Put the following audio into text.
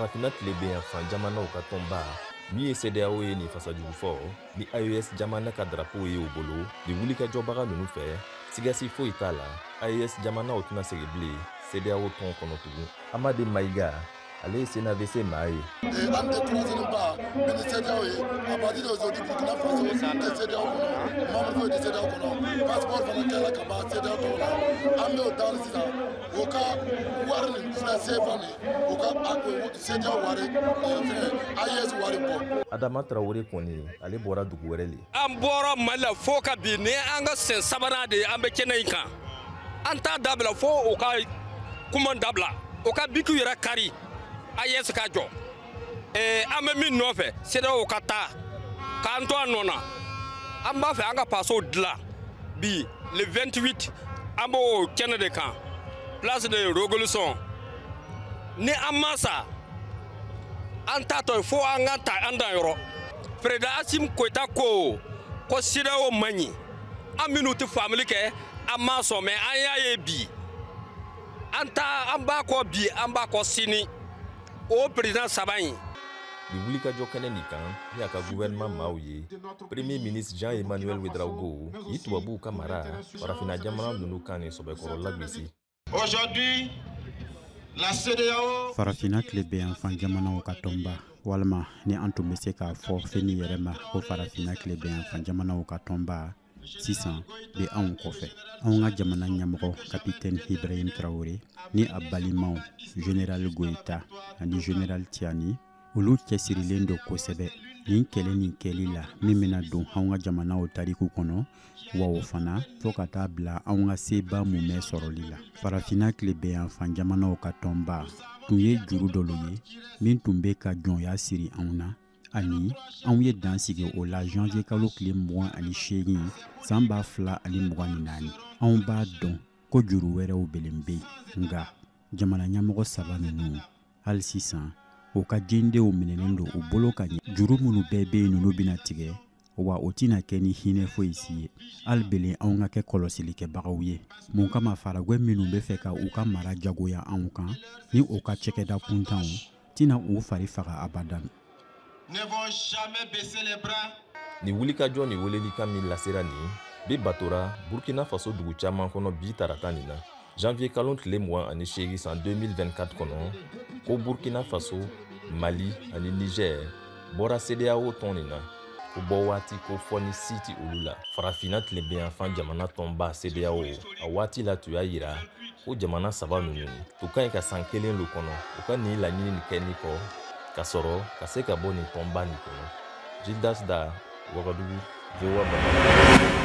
Farafinna tilebinyanfan jamanaw ka tɔnba min ye CEDEAO ye nin fasajugu fɔ ni AES jamana ka drapeau ye u bolo nin wulikajɔbaga ninnu fɛ, sigasi foyi t'a la, AES jamanaw tɛna segin bilen CEDEAO tɔn kɔnɔ tugun. Amade Maïga, ale ye CNAVC maa ye. An tɛ troisième ba min ni CEDEAO ye. À partir d'aujourd'hui, Burkina Faso tɛ CEDEAO kɔnɔ, membre foyi tɛ CEDEAO kɔnɔ, passeport fana kɛla ka ban CEDEAO tɔw la. An bɛ o da sisan, o ka wari nin filɛ, CFA nin, o ka CEDEAO wari fɛngɛ AES wari bɔ. Adama Traoré kɔni, ale bɔra dugu wɛrɛ le. An bɔra Mali la fo ka bi ni an ka sen sabanan de ye an bɛ kɛnɛ in kan. An t'a dabila fo o ka kuma dabila, o ka bikiw yɛrɛ kari, AES ka jɔ. An bɛ min nɔfɛ, CEDEAO ka taa k'an to a nɔ na. An b'a fɛ an ka pasow dilan bi le 28, an b'o kɛnɛ de kan, place de révolution. Ni an ma sa, an t'a tɔ ye fo an ka ta an dan yɔrɔ. Président Assimi Goïta ko ko CEDEAO man ɲi, an minnu tɛ faamuli kɛ, an m'a sɔn, mais an y'a ye bi, an ta an b'a kɔ bi, an b'a kɔ sini, o président saba in. Nin wulikajɔ kɛnɛ nin kan ni a ka gouvernement maaw ye, Premier ministre Jean Emmanuel Ouedraogo yi tubabuw ka mara farafinna jamana ninnu kan nin sɔbɛkɔrɔ lagosi. Aujourd'hui, la CEDEAO. Farafinna tilebinyanfan jamanaw ka tɔnba, walima ni an tun bɛ se k'a fɔ fɛn min yɛrɛ ma ko farafinna tilebinyanfan jamanaw ka tɔnba, sisan bɛ anw kɔfɛ. Anw ka jamana ɲɛmɔgɔ Kapitɛni Ibrahim Traoré ni a balimaw Général Goïta ani Général Tiani, olu cɛsirilen don kosɛbɛ nin kɛlɛ nin kɛli la min bɛna don anw ka jamanaw tariku kɔnɔ, wa o fana fɔɔ ka taa bila anw ka seba mumɛ sɔrɔli la. Farafinna tilebinyanfan jamanaw ka tɔnba tun ye juru dɔ ye min tun bɛ ka jɔnya siri anw na, ani anw ye dan sigi o la janvier kalo tile 28 san 2024. Anw b'a dɔn ko juru wɛrɛw belen bɛ yen, nka jamana ɲɛmɔgɔ saba ninnu, hali sisan u ka jendenw minɛnen don u bolo ka ɲɛ. Juru minnu bɛɛ bɛ yen, ninnu bɛna tigɛ, wa o tɛna kɛ ni hinɛ foyi si ye. Hali belen anw ka kɛ kɔlɔsilikɛbagaw ye. Mun kama faragwɛ minnu bɛ fɛ ka u ka mara jagoya anw kan ni u ka cɛkɛda kuntanw tɛna u fari faga abadan. Ne vont jamais baisser les bras. Nin wulikajɔ ni welelikan min lasera nin bɛ batora Burkina Faso dugu caman kɔnɔ bi tarata nin na, janvier kalo tile 28 san 2024 kɔnɔ, ko Burkina Faso, Mali ani Niger bɔra CEDEAO tɔn nin na, ko bɔ waati ko fɔ ni si ti olu la. Farafinna tilebinyanfan jamana tɔnba CEDEAO a waati la tun y'a yira ko jamana saba ninnu tun ka ɲi ka san kelen lo kɔnɔ u ka nin laɲini nin kɛ ni kɔ ka sɔrɔ ka se ka bɔ nin tɔnba nin kɔnɔ. Gildas Da, Wagadugu, VOA Bamako.